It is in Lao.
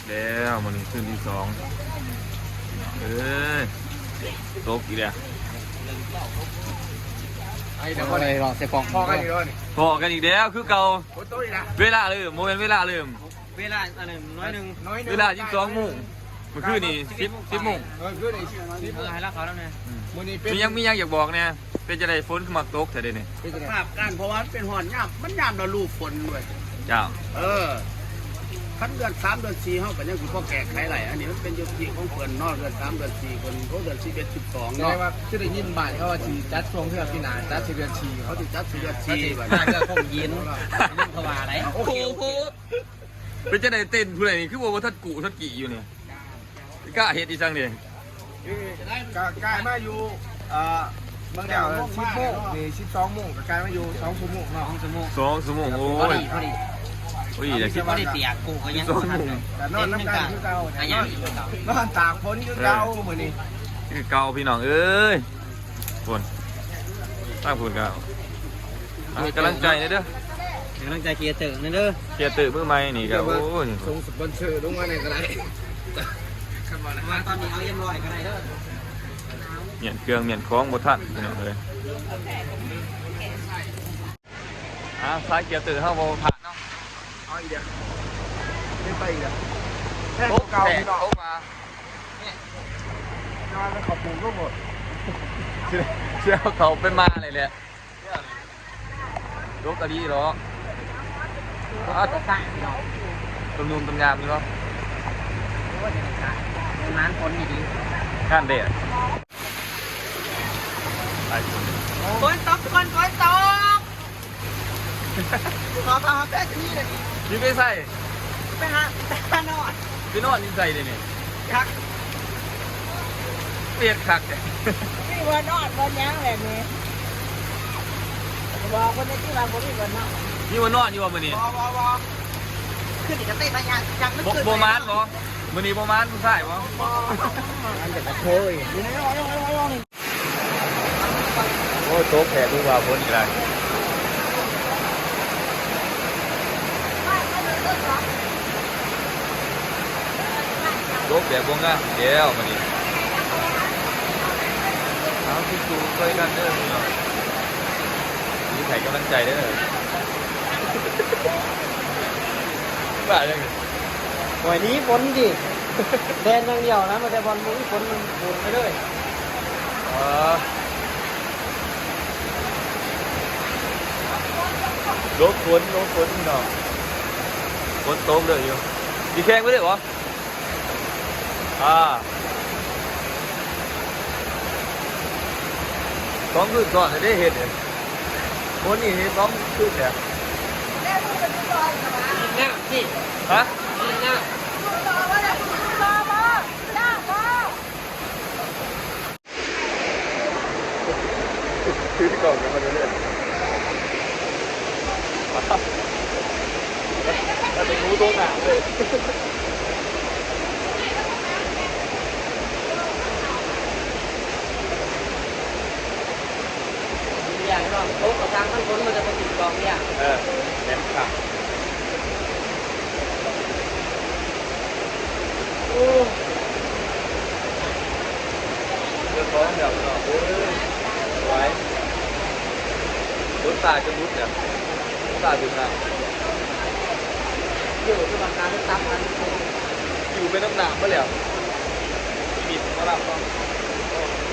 ແລ້ວ ມື້ນີ້ຄືນທີສອງ ເອີຍ ຕົກອີກແລ້ວ ໄອ້ດຽວ ພໍ້ກັນອີກແລ້ວ ພໍ້ກັນອີກແລ້ວນີ້ ພໍ້ກັນອີກແລ້ວຄືເກົ່າ ຝົນຕົກອີກແລ້ວ ເວລາເລີ່ມ ບໍ່ແມ່ນເວລາເລີ່ມ ເວລາອັນນັ້ນໜ້ອຍໜຶ່ງ ໜ້ອຍໜຶ່ງ ເວລາສິບສອງໂມງ ມື້ຄືນນີ້ສິບ ສິບໂມງ ເອີ ຄືນນີ້ສິບໂມງ ເອີ ໃຫ້ລາວເຂົ້ານຳແດ່ ອືມ ມື້ນີ້ເປັນ ມີຫຍັງ ມີຫຍັງຢາກບອກແດ່? ເປັນຈັ່ງໃດ ຝົນຄືມັກຕົກແທ້ເດນີ້? ສະພາບການ ເພາະວ່າມັນເປັນຮອດຍາມ ມັນຍາມລະດູຝົນເວີຍ ເຈົ້າ ເອີ ຄັນເດືອນສາມເດືອນສີ່ເຮົາກໍຍັງຊິພໍແກ້ໄຂໄດ້ ອັນນີ້ມັນເປັນຢູ່ທີ່ຂອງເພິ່ນເນາະ ເດືອນສາມເດືອນສີ່ເພິ່ນ ໂອ້ ເດືອນສິບເອັດ ສິບສອງເນາະ ແຕ່ວ່າຄືໄດ້ຍິນບ້ານເຂົາວ່າຊິຈັດຊ່ວງເທື່ອປີໜ້າ ຈັດໃຫ້ເດືອນສີ່ ເຂົາຊິຈັດໃຫ້ເດືອນສີ່ ເຂົາຊິ ບາດນີ້ ເລື່ອງຂອງຍິນ ເຂົາວ່າໄດ໋ ໂອ້ໂຫ ເປັນຈັ່ງໃດເຕັ້ນຜູ້ໃດນີ້ ຄືວ່າບໍ່ທັນກຸທັນກີຢູ່ນີ້ ກ້າເຮັດອີ່ຫຍັງນີ້ ກະກາຍມາຢູ່ ເອີ ເບິ່ງແລ້ວ ສິບໂມງນີ້ ສິບສອງໂມງ ກະກາຍມາຢູ່ສອງຊົ່ວໂມງເນາະ ສອງຊົ່ວໂມງ ສອງຊົ່ວໂມງ ໂອ້ຍ ພໍດີ ພໍດີ ພໍດີແລ້ວ ຊິບໍ່ໄດ້ປຽກ ກູກໍຍັງບໍ່ທັນ ກະນອນນຳກັນຄືເກົ່າ ນອນຕາກຝົນຄືເກົ່າ ເອີ ມື້ນີ້ ຄືເກົ່າພີ່ນ້ອງເອີຍ ພຸ້ນ ທາງພຸ້ນກໍ ອ່ະ ໃຫ້ກຳລັງໃຈແດ່ເດີ ໃຫ້ກຳລັງໃຈຄຣີເອເຕີແດ່ເດີ ຄຣີເອເຕີມືໃໝ່ນີ້ກໍ ໂອ້ຍ ສົ່ງສະປອນເຊີລົງມາແດ່ກໍໄດ້ ຄັນວ່າຕອນນີ້ເອົາເອັມຮ້ອຍກໍໄດ້ເດີ ມ້ຽນເຄື່ອງມ້ຽນຂອງບໍ່ທັນພີ່ນ້ອງເອີຍ ອ່າ ສາຍຄຣີເອເຕີເຮົາບໍ່ພາດເນາະ ເອົາອີກແລ້ວ ໄດ້ໄປອີກແລ້ວ ແພງກວ່າເກົ່າ ໂອ້ ພີ່ນ້ອງ ໂອ້ ມາ ແຕ່ວ່າເຂົາປູກລົງໂລດ ຊິ ຊິເອົາເຂົ້າໄປມາເລີຍແຫຼະ ດົກກະດີເນາະ ເອົາແຕ່ສ້າງເນາະ ຕົມນຸ່ມຕົມຍາມຢູ່ເນາະ ໂອ້ຍ ແຕ່ສ້າງ ງານຄົນນີ້ດີ ງານແດດ ຫຼາຍຄົນ ຝົນຕົກ ທຸກຄົນ ຝົນຕົກ ຂໍພາມາແປດປີແລ້ວນີ້ ຊິໄປໃສ? ໄປຫາ ໄປຫານອນ ໄປນອນຢູ່ໃສເດນີ້? ຈັກ ເຮັດຄັກແທ້ ມີບ່ອນນອນບ່ອນຫຍັງແຫຼະນີ້ ບອກເພິ່ນແດ່ຕິວ່າບໍ່ມີບ່ອນນອນ ມີບ່ອນນອນຢູ່ບໍ່ມື້ນີ້? ບໍ່ ບໍ່ ບໍ່ ຄືນີ້ກະເຕະຕາຍາກ ຍັງບໍ່ ບໍ່ ບໍ່ມານບໍ່? ມື້ນີ້ບໍ່ມານຜູ້ຊາຍບໍ່? ບໍ່ ມັນຈະກະເທີຍ ໂອ້ຍ ຕົກແທ້ຄືວ່າຝົນອີກແລ້ວ ຕົກແບບບໍ່ງາມອີກແລ້ວມື້ນີ້ ເອົາ ສູ້ໆ ຊ່ວຍກັນເດີພີ່ນ້ອງ ມີໃຜກຳລັງໃຈເດີ ວ່າຈັ່ງ ໂອ້ຍ ໜີຝົນຕິ ແລ່ນຢ່າງດຽວນະ ມີແຕ່ບ່ອນບໍ່ມີຝົນ ໂດດໄປເລີຍ ອໍ ຫຼົບຝົນ ຫຼົບຝົນພີ່ນ້ອງ ຝົນຕົກເລີຍຢູ່ ຊິແຂ່ງໄປເລີຍບໍ່? ອ່າ ສອງຄືນຊ້ອນເດ້ເຮັດ ຄົນນີ້ເຮັດສອງຄືນແລ້ວ ແລ້ວມັນເປັນຜູ້ຊອຍນະວະ ກິນນ້ຳ ຮະ ກິນນ້ຳ ຖືກອງກັນມາເລື້ອຍໆ ແລ້ວເປັນໝູຕົວໜ້າເລີຍ ເບຍເນາະ ໂຕກະຊ່າງມັນ ຄົນມັນຈະບໍ່ຖືກຕ້ອງເບຍ ເອີ ແມ່ນຄັກ. ໂອ້ ເລື່ອງຮ້ອນແລ້ວພີ່ນ້ອງເອີຍ ໄຫວ ຝົນຕາຈົນຫຼຸດແລ້ວ ຝົນຕາເປັນນ້ຳ ຢູ່ສະຫວັນນາໄດ້ຕັບນັ້ນ ຢູ່ໄປນຳນ້ຳໝົດແລ້ວ ມີມີດມາຮັບເນາະ.